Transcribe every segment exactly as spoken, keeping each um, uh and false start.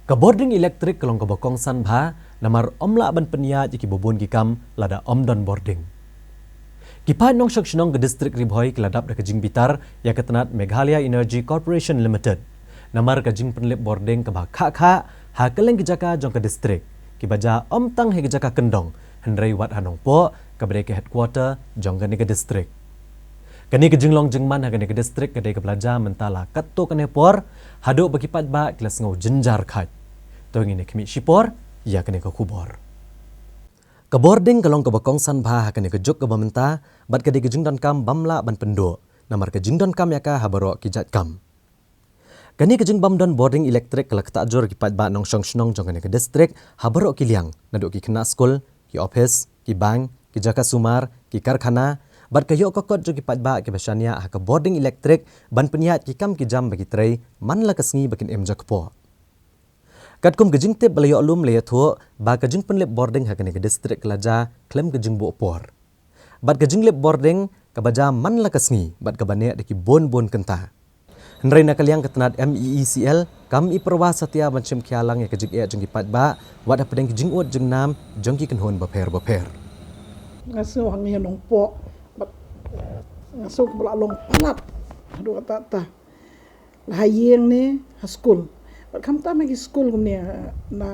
Ka bording elektrik ka long kaba kongsan bha, namar ym lah ban pynïaid ïa kiba bun ki kam lada ym don bording. Ki paid nongshong shnong ka distrik Ri Bhoi ki la dap da ka jingbitar ïa ka tnat Meghalaya Energy Corporation Limited, namar ka jingpynlip bording kaba khah khah ha kylleng ki jaka jong ka distrik, kiba jia ym tang ha ki jaka kyndong, hynrei wat ha Nongpoh, kaba dei ka headquarter jong kane ka distrik. Kane ka jinglong jingman ha kane ka distrik ka dei kaba la jia mynta la katto katne por, haduh ba ki paidbah ki la sngew jynjar khait. To ngin ïa khmih shipor ïa kane ka khubor. Ka bording ka long kaba kongsan bha ha kane ka juk kaba mynta, bad ka dei ka jingdonkam bym lah ban pynduh, namar ka jingdonkam ïa ka ha baroh ki jait kam. Kane ka jingbym don bording elektrik ka la ktah jur ïa ki paidbah nongshong shnong jong kane ka distrik ha baroh ki liang, naduh ki khynnah skul, ki ophis, ki bank, ki jaka sumar, ki karkhana, bad ka ïoh ka kot jong ki paidbah kiba shaniah ha ka bording elektrik ban pynïaid ki kam ki jam ba ki trei man la ka sngi ba kin im jakpoh. Katkum ka jingtip ba la ïoh lum la ïathuh ba ka jingpynlip bording ha kane ka distrik ka la jia khlem ka jingbuh por. Bad ka jinglip bording kaba jia man la ka sngi bad kaba neh da ki bun bun kynta. Hynrei na ka liang ka tnat M E E C L kam i pyrwa satia ban shim khia lang ïa ka jingeh jong ki paidbah, wat hapdeng ki jingud jingnam jong ki kynhun bapher bapher. Nga sngew hangne ha Nongpoh, bad nga sngew ba la long palat haduh katta katta. La ha ïing ne ha skul. Bad khamtam ha ki skul kumne, na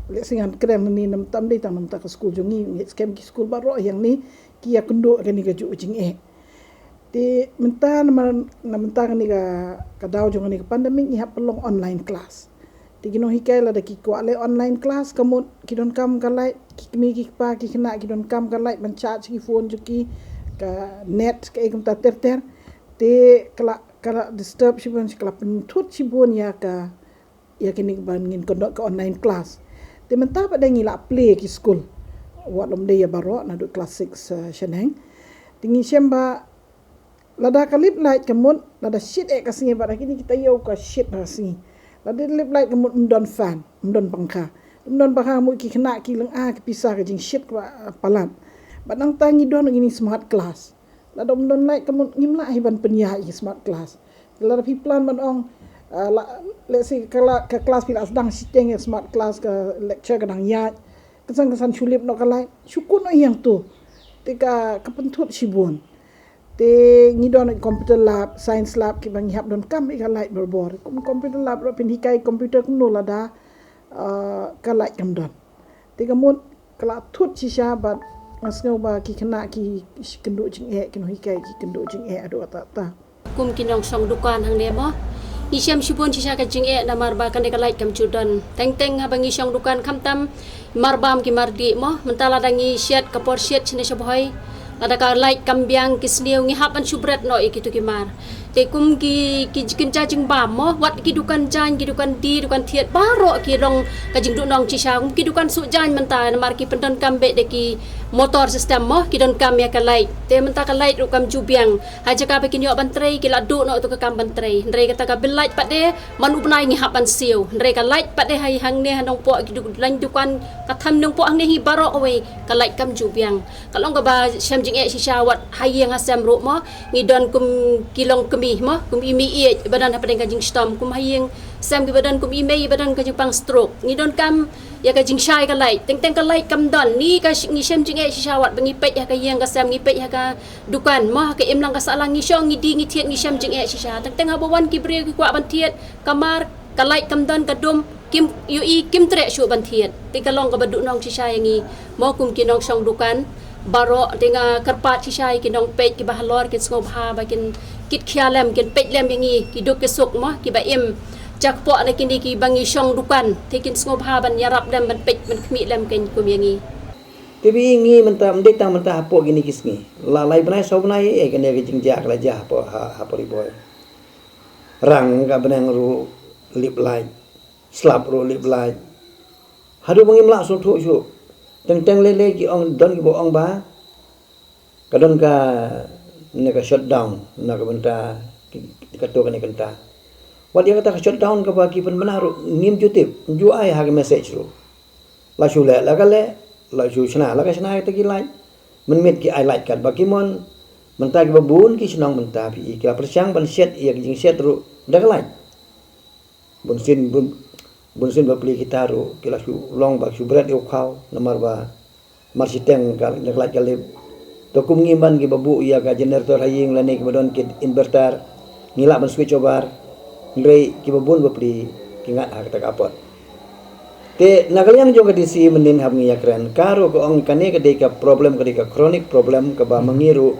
lehse ngan kren ne, namar ym dei tang namar ka skul jong ngi, ngi skhem ki skul baroh hangne ki ïakynduh kane kajuh ka jingeh. Te mynta namar, na mynta kane ka, ka daw jong kane ka pandemic ngi hap pynlong online class. Te ki nonghikai lada ki kwah leh online class, ka mut ki donkam ka light, ki kmie ki kpa ki khynnah ki donkam ka light ban charge ki phone jong ki, ka net kaei kumta ter ter. Te ka la, ka la disturb shibun, ka la pynthut shibun ïa ka, ïa kine ba ngin conduct ka online class. Te mynta pat de ngi la plie ki skul, wat lym dei ïa baroh, naduh class six, eh, shaneng. Te ngi shem ba lada ka lip light ka mut, lada shit eh ka sngi, bad ha kine ki taïew ka shit ha ka sngi. Lada lip light ka mut ym don fan, ym don pangkha. Ym don pangkha, mut ki khynnah ki lynga ki pisa ka jingshit kaba, eh, palat. Bad nangta ngi don kine smart class. Lada ym don light ka mut ngim lah hi ban pynïaid ïa ki smart class. Lada phi plan ban ong, eh, la, lehse ka la, ka class phi la sdang shiteng ïa smart class, ka lecture ka dang ïaid. Ka san, ka san shu lip noh ka light, shu kut noh ïa hangto. Te ka, ka pynthut shibun. Te ngi don computer lab, science lab, kiba ngi hap donkam ïa ka light barabor. Kum computer lab ruh phin hikai computer kumno lada, eh, ka light kam don. Te ka mut ka la thut shisha, bad nga sngew ba ki khynnah ki kynduh jingeh, ki nonghikai ki kynduh jingeh haduh katta katta. Kum ki nongshong dukan hangne mo, ngi shem shibun shisha ka jingeh namar ba kane ka light kam ju don. Teng teng haba ngi shong dukan khamtam mar bam ki mar dih mo, mynta lada ngi shet ka por shet shane sha Bhoi, lada ka light kam biang ki sniew ngi hap ban shu bret noh ïa kito ki mar. Te kum ki, ki kynja jingbam mo, wat ki dukan jaiñ, ki dukan dih, dukan thied, baroh ki long ka jingduhnong shisha, kum ki dukan suh jaiñ mynta namar ki pyndonkam beit da ki motor system mo, ki donkam ïa ka light. Te mynta ka light ruh kam ju biang. Ha jaka ba kin ïoh ban trei, ki la duh noh ïa ka kam ban trei. Hynrei kata ka bill light pat de, man u bnai ngi hap ban siew. Hynrei ka light pat de ha hangne ha Nongpoh ki du-, lain dukan, ka tham Nongpoh hangne hi baroh kawei, ka light kam ju biang. Ka long kaba shem jingeh shisha, wat ha ïing ha sem ruh mo, ngi don kum ki long kmie mo, kum i mei ïeit ba don hapdeng ka jingshitom, kum ha ïing sem kiba don kum i mei ba don ka jingpang stroke. Ngi donkam ïa ka jingshai ka light, teng teng ka light kam don, ni ka sh-, ngi shem jingeh shisha wat ba ngi peit ha ka ïing ka sem, ngi peit ha ka dukan mo, ha ka imlang ka sahlang ngi shong, ngi dih ngi thied, ngi shem jingeh shisha. Teng teng haba wan ki briew ki kwah ban thied ka mar, ka light kam don, ka dum, kim ïohi, kim treh shuh ban thied. Te ka long kaba duhnong shisha ïa ngi mo kum ki nongshong dukan baroh. Te nga kyrpad shisha ïa ki nongpeit kiba halor, kin sngewbha ba kin kit khia lem, kin peit lem ïa ngi ki duk ki suk mo, kiba im jakpoh na kine kiba ngi shong dukan. Te kin sngewbha ban ïarap lem, ban peit ban khmih lem, kin kum ïa ngi. Te ba ïa ngi mynta, ym dei tang mynta hapoh kine ki sngi, la lai bnai saw bnai eh kane ka jingjia ka la jia hapoh, ha, hapoh Ri Bhoi. Rang ka bneng ruh lip light, slap ruh lip light. Haduh ba ngim lah sngewthuh shuh. Teng teng lei lei ki ong, don kiba ong ba ka don kane ka shutdown na ka bynta ki, kato kane ka bynta. Wat ïa kata ka shutdown kaba ki pynbna ruh ngim ju tip, ngim ju ai ha ka message ruh. La shu leh la ka leh, la shu shna la ka shna ïa kita ki light. Mynmiet ki ai light katba ki mon. Mynta kiba bun ki shnong mynta phi i ki la pyrshang ban shet ïa ka jingshet ruh da ka light. Bun sien bun, Bun sien bapli kita ruh ki la shu long ba shu bret ïa u khaw namar ba mar shiteng ka, ka light ka lip. To kum ngi man kiba buh ïa ka generator ha ïing lane kiba don ki inverter, ngi lah ban switch over. Hynrei kiba bun bapli ki ngat ha kata ka apot. Te na ka liang jong ka D C mynnin hap ngi ïakren, ka ruh ka ong kane ka dei ka problem, ka dei ka chronic problem kaba ma ngi ruh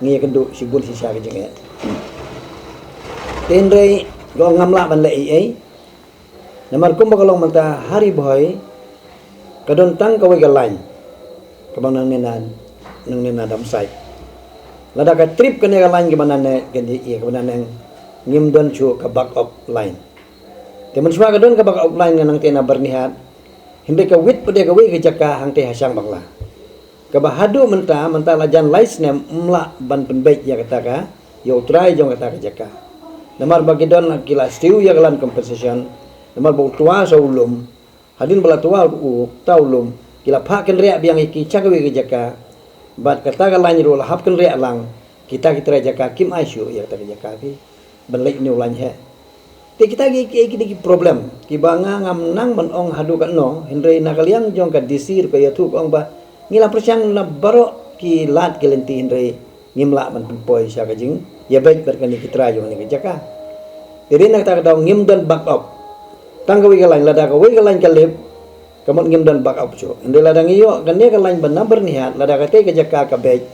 ngi ïakynduh shibun shisha ka jingeh. Te hynrei ka ong ngam lah ban leh ei ei. Namar kumba ka long mynta ha Ri Bhoi ka don tang kawei ka line kaba nangne na, nangne na Damsait. Lada ka trip kane ka line kaba nangne, kane ïa kaba nangne, ngim don shuh ka backup line. Te mynshuwa ka don ka backup line nga nangtei na Byrnihat. Hynrei ka wit pat de kawei ka jaka hangtei ha Shangbangla. Kaba haduh mynta, mynta la jan lai snem ym lah ban pynbeit ïa kata ka, ïa u trai jong kata ka jaka. Namar ba ki don ki la siew ïa ka land compensation, namar ba u twa sa u lum, hadien ba la twa u, ta u lum, ki la phah kynriah biang ïa ki sha kawei ka jaka, bad kata ka line ruh la hap kynriah lang, kita ki trai jaka kim ai shuh ïa kata ka jaka ki ban leit ne u line heh. Te kita ki, ki, ki, ki problem kiba nga ngam nang ban ong haduh katno, hynrei na ka liang jong ka D C ruh ka ïathuh ka ong ba ngi la pyrshang na baroh ki lad ki lynti hynrei ngim lah ban pynpoi sha ka jingïabeit bad kane ki trai jong kane ka jaka. Te dei na kata ka daw ngim don backup. Tang kawei ka line, lada kawei ka line ka lip, ka mut ngim don backup shuh. Hynrei lada ngi ïoh kane ka line ba na Byrnihat, lada katei ka jaka ka beit,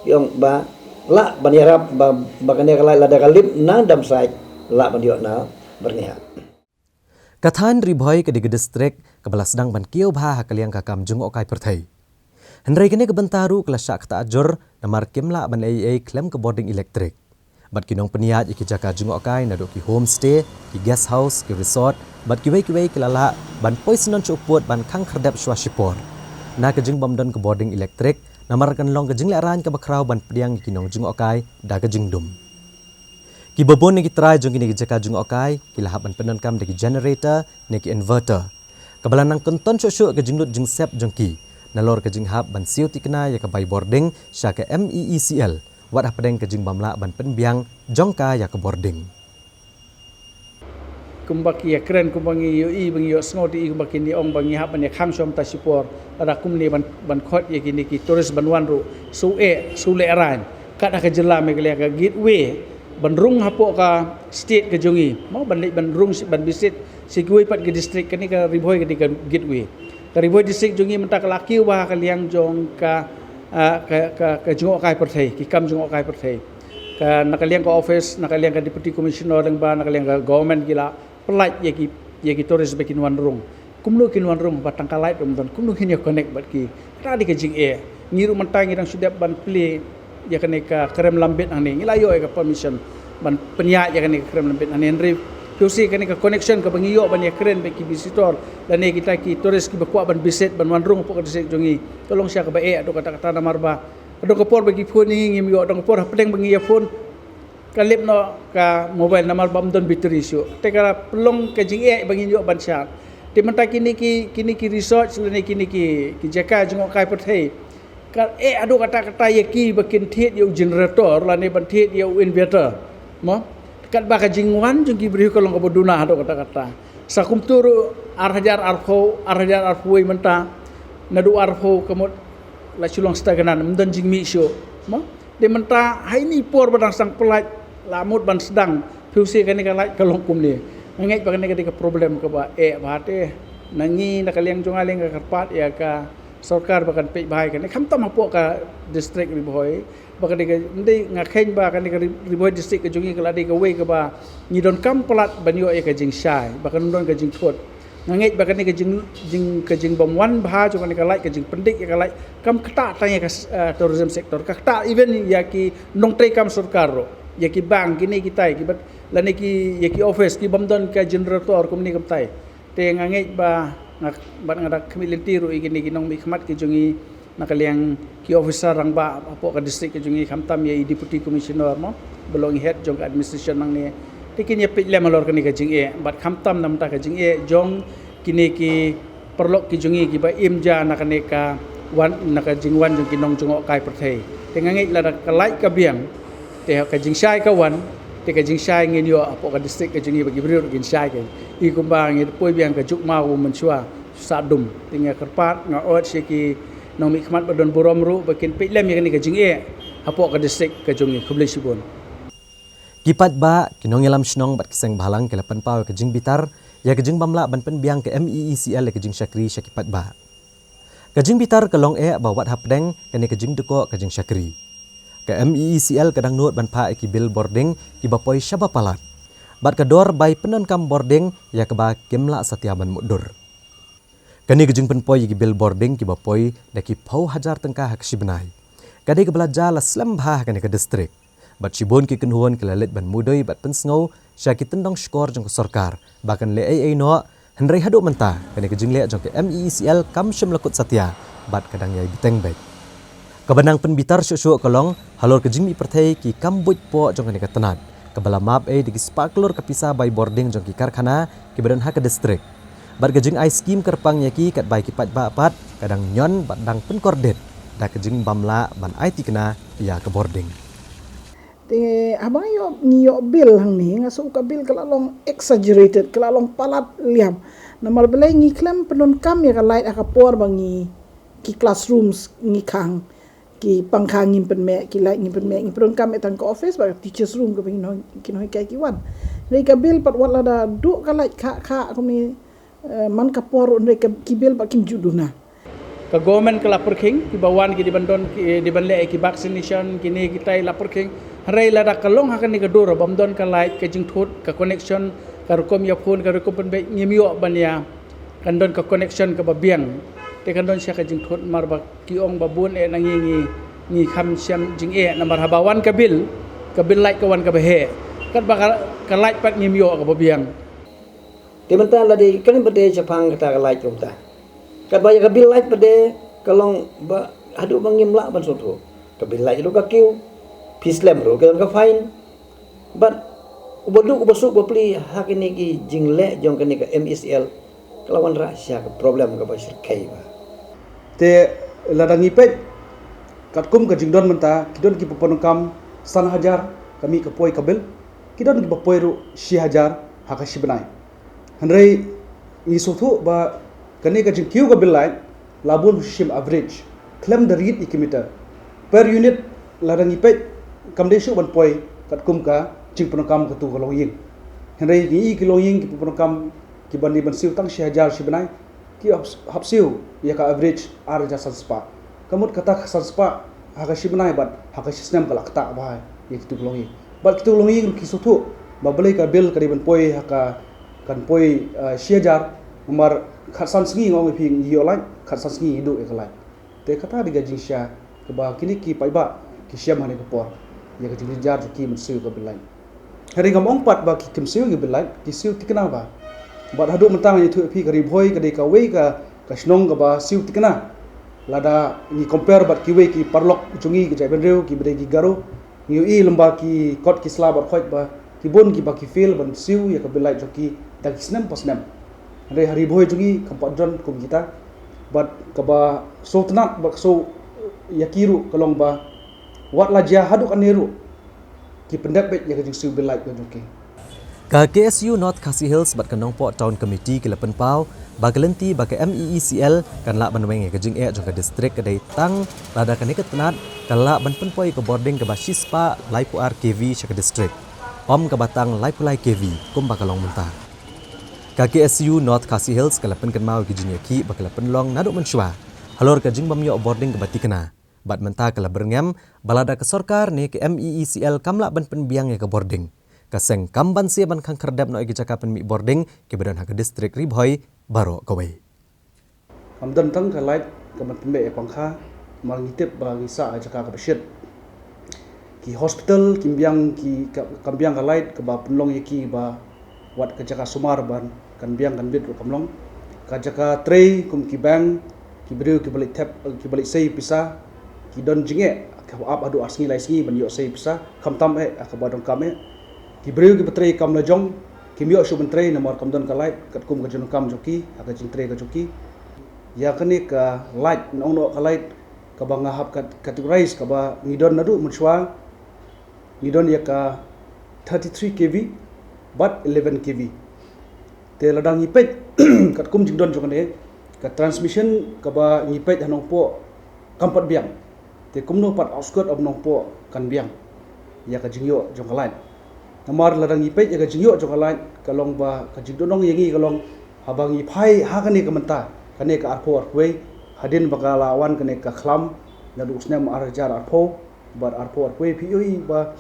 ki ong ba lah ban ïarap ba, ba kane ka line lada ka lip na Damsait, lah ban ïoh na Byrnihat. Ka thaiñ Ri Bhoi ka dei ka district kaba la sdang ban kiew bha ha ka liang ka kam jngohkai pyrthei. Hynrei kane ka bynta ruh ka la shah ktah jur namar kim lah ban ei ei khlem ka bording electric. Bad ki nongpynïaid ïa ki jaka jngohkai naduh ki homestay, ki guest house, ki resort, bad kiwei kiwei ki la lah ban poi syndon sha u pud ban khang khyrdep shuwa shipor. Na ka jingbym don ka bording electric, namar kan long ka jinglehraiñ kaba khraw ban pdiang ïa ki nongjngohkai da ka jingdum. Kiba bun na ki trai jong kine ki jaka jngohkai ki la hap ban pyndonkam da ki generator ne ki inverter, kaba la nang kynton shuh shuh ka jinglut jingsep jong ki nalor ka jinghap ban siew tikna ïa ka bai bording sha ka M E E C L, wat hapdeng ka jingbym lah ban pynbiang jong ka ïa ka bording. Kumba ki ïakren, kumba ngi ïohi, ba ngi ïohsngew ïa i, kumba kine ong ba ngi hap ban ïakhang shuwa mynta shipor, lada kumne ban, ban khot ïa kine ki tourist ban wan ruh, shu eh, shu lehraiñ. Kat ha ka jylla Meghalaya ka gateway ban rung hapoh ka state ka jong ngi, mo, ban leit ban rung shi-, ban visit sha kiwei pat ki district, kane ka Ri Bhoi ka dei ka gateway. Ka Ri Bhoi district jong ngi mynta ka la kiew bha ha ka liang jong ka, ah, ka, ka, ka jngohkai pyrthei, ki kam jngohkai pyrthei. Ka, na ka liang ka office, na ka liang ka Deputy Commissioner lyngba, na ka liang ka government ki la pyllait ïa ki, ïa ki tourist ba kin wan rung. Kumno kin wan rung ba tang ka light ruh ym don, kumno kin ïa connect bad ki. Kata dei ka jingeh. Ngi ruh mynta ngi dang shu dep ban plie ïa kane ka krem lambit hangne. Ngi la ïoh ïa ka permission ban pynïaid ïa kane ka krem lambit hangne. Hynrei phi shu kane ka connection kaba ngi ïoh ban ïakren bad ki visitor lane kita ki tourist kiba kwah ban visit, ban wan rung hapoh ka district jong ngi, ka long sha kaba eh haduh katta katta namar ba ka don ka por ba ki phone ïa ngi ngim ïoh, don ka por hapdeng ba ngi ïa phone ka lip noh ka mobile namar ba ym don battery shuh. Te ka la pynlong ka jingeh ba ngin ïoh ban shad. Te mynta kine ki, kine ki resort lane kine ki, ki jaka jngohkai pyrthei, ka eh haduh katta katta ïa ki ba kin thied ïa u generator lane ban thied ïa u inverter. Mo? Katba ka jingwan jong ki briew ka long kaba duna haduh katta katta. Sa kumta ruh ar hajar arphew, ar hajar arphew wei mynta, naduh arphew ka mut la shu long stagnant, ym don jingmih shuh. Mo? Te mynta ha ine i por ba dang sdang pyllait, la mut ban sdang, phi shu kane ka light ka long kumne. Nga ngeit ba kane ka dei ka problem kaba eh bha te. Na ngi na ka liang jong nga lei nga kyrpad ïa ka sorkar ba kan peit bha ïa kane, khamtam hapoh ka district Ri Bhoi, ba ka dei ka, ym dei, nga kheiñ ba kane ka Ri, Ri Bhoi district ka jong ngi ka la dei kawei kaba ngi donkam palat ban ïoh ïa ka jingshai, ba kan don ka jingthut. Nga ngeit ba kane ka jing, jing, ka jingbym wan bha jong kane ka light, ka jingpyndik ïa ka light, kam ktah tang ïa ka, eh, tourism sector, ka ktah even ïa ki nongtrei kam sorkar ruh, ïa ki bank, kine kitai, ki bad, lane ki, ïa ki office, kibym don ka generator kumne kumtai. Te nga ngeit ba nga, bad nga da khmih lynti ruh ïa kine ki nongmihkhmat ki jong ngi, na ka liang ki officer rangbah hapoh ka district ka jong ngi, khamtam ïa i Deputy Commissioner mo, ba long i head jong ka administration nangne. Te kin ïa peit lem halor kane ka jingeh, bad khamtam na bynta ka jingeh jong kine ki paralok ki jong ngi kiba im ja na kane ka wan, na ka jingwan jong ki nongjngohkai pyrthei. Te nga ngeit lada ka light ka biang, te ka jingshai ka wan, Te ka jingshai ngin ïoh hapoh ka district ka jong ngi ba ki briew ruh kin shai ka. I kumba ngi poi biang ka juk maw mynshuwa, sah dum. Te nga kyrpad, nga ot sha ki nongmihkhmat ba don burom ruh ba kin peit lem ïa kane ka jingeh hapoh ka district ka jong ngi. Khublei shibun. Ki paidbah, ki nongïalam shnong bad ki seng bhalang ki la pynpaw ïa ka jingbitar ïa ka jingbym lah ban pynbiang ka M E E C L ïa ka jingshakri sha ki paidbah. Ka jingbitar ka long eh ba wat hapdeng kane ka jingdkoh ka jingshakri, ka M E E C L ka dang nud ban phah ïa ki bill bording kiba poi shaba palat, bad ka dor bai pyndonkam bording ïa kaba kim lah satia ban mutdur. Kane ka jingpynpoi ïa ki bill bording kiba poi da ki phew hajar tyngka ha ka shi bnai ka dei kaba la jia la slem bha ha kane ka district. Bad shibun ki kynhun ki la leit ban mudui bad pynsngew sha ki tyndong shkor jong ka sorkar ba kan leh ei ei noh, hynrei haduh mynta kane ka jingleh jong ka M E E C L kam shym la kut satia bad ka dang ïai bteng beit. Kaba nang pynbitar shuh shuh ka long halor ka jingmih pyrthei ki kam buit poh jong kane ka tnat, kaba la map ei da ki spah klur ka pisa bai bording jong ki karkhana kiba don ha ka district. Bad ka jingai skim kyrpang ïa ki katba ki paidbah pat ka dang ñion bad dang pynkordit da ka jingbym lah ban ai tikna ïa ka bording. Te haba ngi ïoh, ngi ïoh bill hangne, nga sngew ka bill ka la long exaggerated, ka la long palat liam. Namar balei ngi khlem pyndonkam ïa ka light ha ka por ba ngi, ki classrooms ngi khang, ki pangkha ngim pynmih, ki light ngim pynmih, ngi pyndonkam eh tang ka office bad ka teachers room kaba ki nong, ki nonghikai ki wan. Hynrei ka bill pat wat lada duh ka light kha kha kumne, eh, man ka por ruh hynrei ka, ki bill pat kim ju duna. Ka government ka la pyrkhing, kiba wan ki dei ban don, ki dei ban leh ki vaccination, kine kitai la pyrkhing. Hynrei lada ka long ha kane ka dur bym don ka light, ka jingthut, ka connection, ka rukom ïa phone, ka rukom pynbeit, ngim ïoh ban ïa kan don ka connection kaba biang. Te kan don sha ka jingthut, namar ba ki ong ba bun eh na ngi, ngi, ngi kham shem jingeh, namar haba wan ka bill, ka bill light ka wan kaba heh. Katba ka, ka light pat ngim ïoh kaba biang. Te mynta la dei kane ba dei shaphang kata ka light kumta. Katba ïa ka bill light ba dei ka long ba haduh ba ngim lah ban sngewthuh. Ka bill light ruh ka kiew, phi slem ruh ka don ka fine. Bad uba duk uba suk uba plie ha kine ki jingleh jong kane ka M E C L ka la wanrah sha ka problem kaba shyrkhei bha. Te lada ngi peit katkum ka jingdon mynta, ki don kiba pyndonkam san hajar ka mih ka poi ka bill, ki don kiba poi ruh shi hajar ha ka shi bnai. Hynrei ngi sngewthuh ba kane ka jingkiew ka bill light la bun shim average khlem da ried ïa ki meter per unit. Lada ngi peit kam dei shuh ban poi katkum ka jingpyndonkam katu ka longïing. Hynrei ngi ïohi ki longïing ki pyndonkam kiba dei ban siew tang shi hajar shi bnai, ki hap, hap siew ïa ka average ar hajar san spah. Ka mut kata ka san spah ha ka shi bnai bad ha ka shi snem ka la ktah bha ïa kitu ki longïing. Bad kitu ki longïing ruh ki sngewthuh ba balei ka bill ka dei ban poi ha ka, kan poi, eh, shi hajar, namar khatsan sngi nga ong ïa phi ngi ïoh light, khatsan sngi ngi duh ïa ka light. Te kata dei ka jingshai kaba kine ki paidbah ki shem ha kane ka por ïa ka jingjynjar jong ki ban siew ïa ka bill light. Hynrei ngam ong pat ba ki kim siew ïa ka bill light, ki siew tikna bha. Bad haduh mynta ngan ïathuh ïa phi, ka Ri Bhoi ka dei kawei ka, ka shnong kaba siew tikna. Lada ngi compare bad kiwei ki paralok jong ngi ki jaitbynriew kiba dei ki Garo, ngi ïohi lem bad ki kot ki sla bad khoit ba ki bun kiba ki fail ban siew ïa ka bill light jong ki da ki snem pa snem. Hynrei ha Ri Bhoi jong ngi kam pat don kum kita. Bad kaba sngewtynnat bad ka sngewsih ïa ki ruh ka long ba wat la jia haduh kane ruh ki pyndep beit ïa ka jingsiew bill light ka jong ki. Ka K S U North Khasi Hills bad ka Nongpoh Town Committee ki la pynpaw ba ka lynti ba ka M E E C L kan lah ban weng ïa ka jingeh jong ka district ka dei tang lada kane ka tnat ka lah ban pynpoi ïa ka bording kaba shispah laiphew ar K V sha ka district, ym kaba tang laiphew lai K V kumba ka long mynta. Ka K S U North Khasi Hills ka la pynkynmaw ïa ki jingïakhih ba ka la pynlong naduh mynshuwa halor ka jingbym ïoh bording kaba tikna. Bad mynta ka la byrngem ba lada ka sorkar ne ka M E E C L kam lah ban pynbiang ïa ka bording, ka seng kam banse ban khang khyrdep noh ïa ki jaka pynmih bording kiba don ha ka district Ri Bhoi baroh kawei. Kam don tang ka light ka ban pynbeit ïa pangkha, namar ngi tip ba ngi sah ha jaka kaba shit. Ki hospital kim biang ki, ka, kam biang ka light kaba pynlong ïa ki ba wat ka jaka sumar ban kan biang kan bit ruh kam long. Ka jaka trei kum ki bank, ki briew kiba leit thep, kiba leit sei pisa, ki don jingeh, ki ap haduh ar sngi lai sngi ban ïoh sei pisa, khamtam eh ha kaba donkam eh. Ki briew kiba trei kam la jong, kim ïoh shuh ban trei namar kam don ka light katkum ka jingdonkam jong ki ha ka jingtrei ka jong ki. Ïa kane ka light, nong noh ka light kaba nga hap kat-, categorize kaba ngi don naduh mynshuwa, ngi don ïa ka thirty-three K V bad eleven K V. Te lada ngi peit katkum jingdon jong kane, ka transmission kaba ngi peit ha Nongpoh kam pat biang. Te kumno pat outskirt of Nongpoh kan biang ïa ka jingïoh jong ka light? Namar lada ngi peit ïa ka jingïoh jong ka light, ka long ba ka jingdonong ïa ngi ka long haba ngi phai ha kane ka mynta, kane ka arphew arphew wei, hadien ba ka la wan kane ka khlam naduh u snem ar hajar arphew bad arphew arphew wei, phi ïohi ba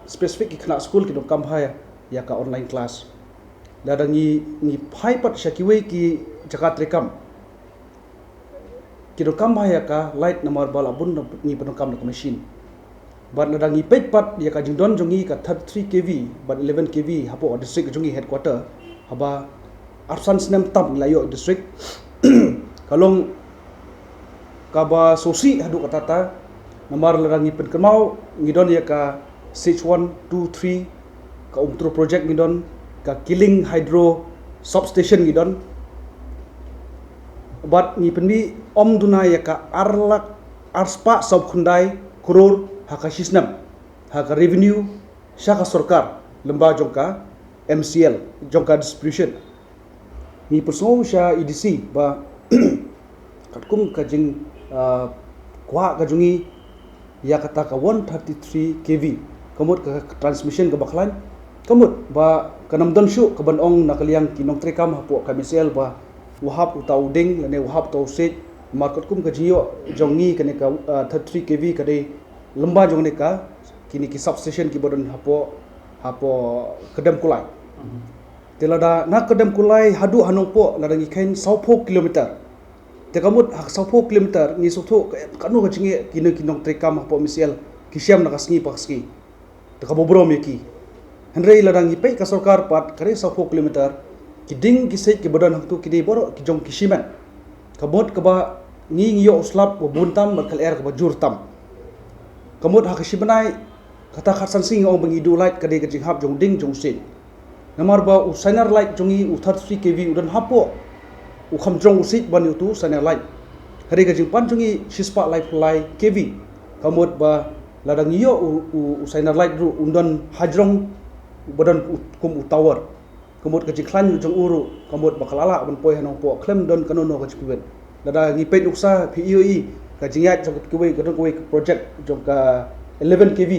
specific ki khynnah skul ki donkam bha ïa ka online class. Lada ngi, ngi phai pat sha kiwei ki jaka treikam, ki donkam bha ïa ka light namar ba la bun ngi pyndonkam da ka machine. Bad lada ngi peit pat ïa ka jingdon jong ngi ka thirty-three K V bad eleven K V hapoh district jong ngi headquarter, haba arphew san snem tam ngi la ïoh district, ka long kaba sngewsih haduh katta katta. Namar lada ngi pynkynmaw, ngi don ïa ka stage one, two, three, ka Umtru project ngi don, ka Kiling Hydro Substation ngi don. Bad ngi pynmih ym duna ïa ka ar lak ar spah saw khyndai klur ha ka shi snem ha ka revenue sha ka sorkar lyngba jong ka M C L, jong ka distribution. Ngi pynsngew sha E D C ba katkum ka jing, ah, kwah ka jong ngi ïa kata ka one thirty-three K V, ka mut ka transmission kaba khlaiñ, ka mut ba kan ym don shuh kaban ong na ka liang ki nongtreikam hapoh ka M C L ba u hap uta u ding lane u hap uta u siej. Namar katkum ka jingïoh jong ngi kane ka, ah, thirty-three K V ka dei lyngba jong kane ka, kine ki substation kiba don hapoh, hapoh Kedem Kulai. Te lada na Kedem Kulai haduh ha Nongpoh lada ngi kheiñ sawphew kilometer. Te ka mut ha ka sawphew kilometer ngi sngewthuh ka, kano ka jingeh kine ki nongtreikam hapoh M C L ki shem na ka sngi pa ka sngi. Te kaba burom ïa ki. Hynrei lada ngi peit ka sorkar pat, ka dei sawphew kilometer, ki ding ki siej kiba don hangto ki dei baroh ki jong ki shimet. Ka mut kaba ngi, ngi ïoh u slap uba bun tam bad ka lyer kaba jur tam. Ka mut ha ka shi bnai, kata khatsan sngi nga ong ba ngi duh light ka dei ka jinghap jong u ding jong u siej. Namar ba u solar light jong ngi u thirty-three K V u don hapoh u kham jrong u siej ban ïoh utu u solar light. Ka dei ka jingpan jong ngi shispah laiphew lai K V. Ka mut ba lada ngi ïoh u, u, u solar light ruh un don hajrong uba don u, kum u tower. Ka mut ka jingkhlaiñ jong u ruh, ka mut ba ka la lah ban poi ha Nongpoh khlem don kano kano ka jingpynwit. Lada ngi peit nuksa phi ïohi ka jingïaid jong kiwei, ka don kawei ka project jong ka eleven K V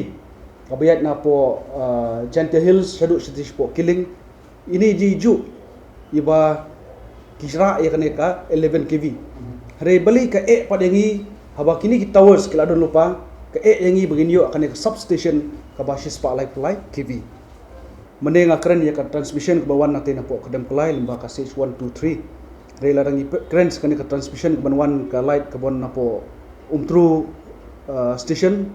kaba ïaid napoh, ah, Jaintia Hills shaduh shatei shapoh Kiling. Ine i juh iba ki rah ïa kane ka eleven K V. Hynrei balei ka eh pat ïa ngi haba kine ki towers ki la don lypa, ka eh ïa ngi ba ngin ïoh kane ka substation kaba shispah laiphew lai K V. Mynne nga kren ïa ka transmission kaba wan nangtei napoh Kedem Kulai lyngba ka stage one, two, three. Hynrei lada ngi pe-, kren sa kane ka transmission kaban wan ka light kaban napoh Umtru, ah, station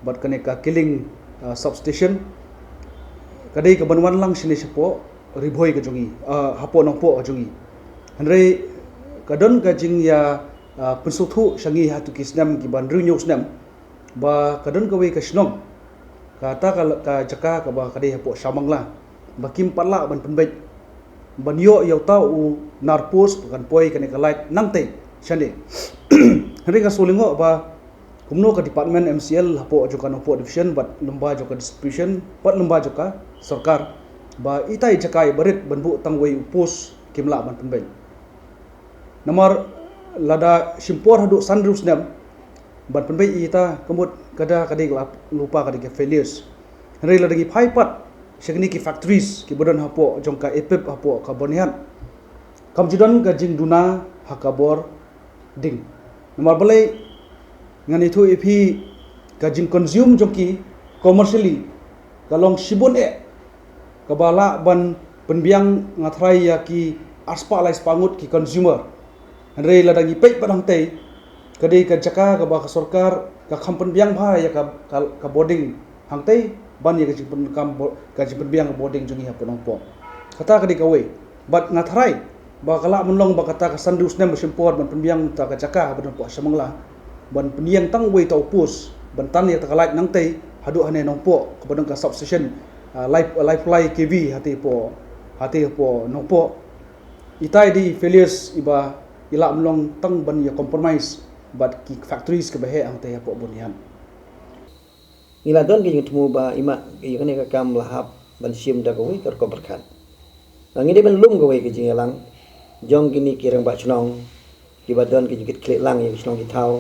bad kane ka Kiling, ah, substation, ka dei kaban wan lang shane shapoh Ri Bhoi ka jong ngi, ah, hapoh Nongpoh ka jong ngi. Hynrei ka don ka jingïa, ah, pynsngewthuh sha ngi ha kito ki snem kiban hynriew hynñiew snem ba ka don kawei ka shnong, kata ka, ka jaka kaba ka dei hapoh Shamangla, ba kim pat lah ban pynbeit ban ïoh ïa uta u nar post ba kan poi kane ka light nangtei shane. Hynrei nga shu lyngngoh ba kumno ka department M C L hapoh jong ka Nongpoh division bad lyngba jong ka distribution bad lyngba jong ka sorkar, ba ita i jaka iba rit ban buh tang uwei u post kim lah ban pynbeit. Namar lada shim por haduh san hynriew snem ban pynbeit ïa ita, ka mut ka da ka dei ka lypa, ka dei ka failures. Hynrei lada ngi phai pat sha kine ki factories kiba don hapoh jong ka EPIP hapoh ka Byrnihat, kam ju don ka jingduna ha ka bording. Namar balei? Ngan ïathuh ïa phi, ka jingconsume jong ki commercially ka long shibun eh kaba lah ban pynbiang, nga tharai, ïa ki arspah laispah ngut ki consumer. Hynrei lada ngi peit pat hangtei, ka dei ka jaka kaba ka sorkar ka kham pynbiang bha ïa ka, ka, ka bording hangtei ban ïa ka jingpyndonkam bo-, ka jingpynbiang ka bording jong ngi hapoh Nongpoh. Kata ka dei kawei. Bad nga tharai ba ka lah ban long ba kata ka san hynriew snem ba shim por ban pynbiang kata ka jaka ba don hapoh Shamangla, ban pynïeng tang uwei uta u post ban tan ïa kata ka light nangtei haduh hangne Nongpoh kaba don ka substation, ah, laiphew, laiphew lai K V hatei hapoh, hatei hapoh Nongpoh. Ita i dei failures iba i lah ban long tang ban ïa compromise bad ki factories kiba heh hangtei hapoh Byrnihat. Ngi la don ka jingthmu ba i mat ïa kane ka kam la hap ban shim da kawei ka rukom pyrkhat. Ngi dei ban lum kawei ka jingïalang jong kine ki rangbah shnong kiba don ka jingkitkhlieh lang ïa ka shnong ki thaw.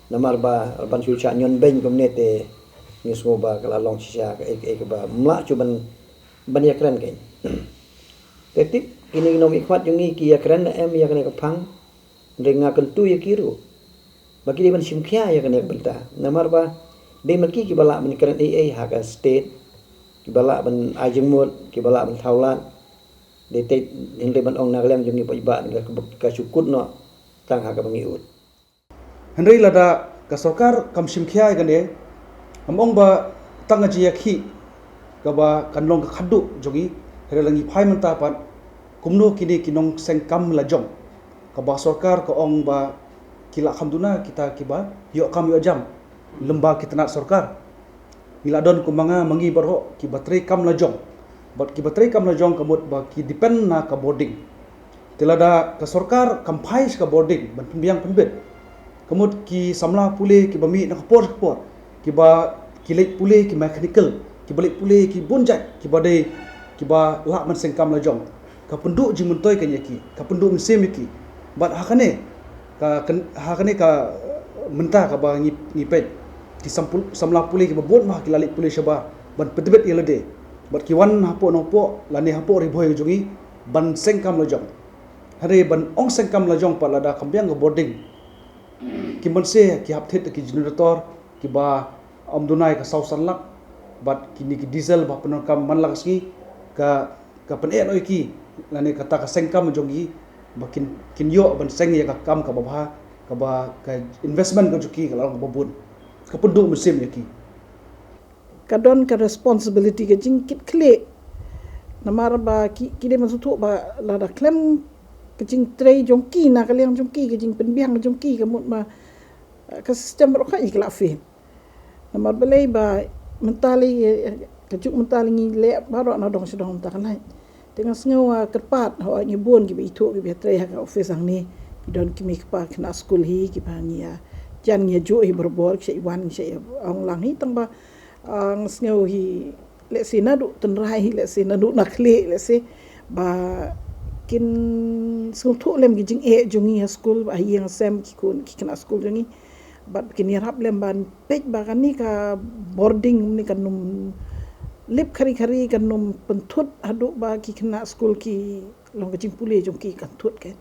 Namar ba ban shu shah ñion beiñ kumne te ngi sngew ba ka la long shisha kaei kaei kaba mlah shu ban ban ïakren kein. Te tip kine ki nongmihkhmat jong ngi ki ïakren ne em ïa kane ka phang. Hynrei nga kyntu ïa ki ruh ba ki dei ban shim khia ïa kane ka bynta. Namar ba dei ma ki kiba lah ban kren ei ei ha ka state, kiba lah ban ai jingmut, kiba lah ban thaw lad. Dei te hynrei ban ong na ka liang jong ngi paidbah ka, ka shu kut noh tang ha kaba ngi ud. Hynrei lada ka sorkar kam shim khia ïa kane, ngam ong ba tang ka jingïakhih kaba kan long ka khadduh jong ngi, hynrei la ngi phai mynta pat kumno kine ki nongseng kam la jong. Kaba sorkar ka ong ba ki la kham duna kita kiba ïoh kam ïoh jam lem bad ki tnat sorkar. Ngi la don kum ma nga ma ngi baroh kiba trei kam la jong. Bad kiba trei kam la jong ka mut ba ki depend na ka boarding. Te lada ka sorkar kam phai sha ka boarding ban pynbiang pynbit, ka mut ki samla pule kiba mih na ka por sha ka por, kiba ki leit pule ki mechanical, kiba leit pule ki bun jait kiba dei kiba lah ban seng kam la jong. Ka pynduh jingmyntoi ka ïa ki, ka pynduh mynsiem ïa ki. Bad ha kane ka, ka ha kane ka, eh, mynta kaba ngi ngi peit ki sampul, samla pule kiba bun bha ki la leit pule shabar ban pyntbit ïa lade. Bad ki wan hapoh Nongpoh lane hapoh Ri Bhoi jong ngi ban seng kam la jong. Hynrei ban ong seng kam la jong pat lada kam biang ka boarding. Ki mynse ki hap thied ki generator kiba ym duna ïa ka saw san lak, bad kine ki diesel ba pyndonkam man la ka sngi, ka ka pyneh noh ïa ki lane kata ka seng kam jong ki ba kin kin ïoh ban seng ïa ka kam kaba bha, kaba ka investment ka jong ki ka la long kaba bun. Ka pynduh mynsiem ïa ki. Ka don ka responsibility ka jingkitkhlieh. Namar ba ki ki dei ban sngewthuh ba lada khlem ka jingtrei jong ki na ka liang jong ki, ka jingpynbiang jong ki, ka mut ma, eh, ka system baroh ka i ka la fail. Namar balei ba mynta lei, eh, ka juk mynta lei ngi leh baroh na dong sha dong mynta ka lait. Te nga sngew, ah, kyrpad ha ngi bun kiba ithuh kiba trei ha ka office hangne. Ki don ki mei kpa khynnah skul hi kiba ngi ïa jan ngi ïa juh hi barabor, ki shah wan ki shah ong lang hi, tang ba, ah, nga sngew hi lehse naduh tynrai, lehse naduh na khlieh, lehse ba kin sngewthuh lem ki jingeh jong ngi ha skul, ba ha ïing ha sem ki khun ki khynnah skul jong ngi. Bad kin ïarap lem ban peit ba kane ka boarding ne kan ym lip khari khari, kan ym pynthut haduh ba ki khynnah skul ki long ka jingpule jong ki kan thut kein.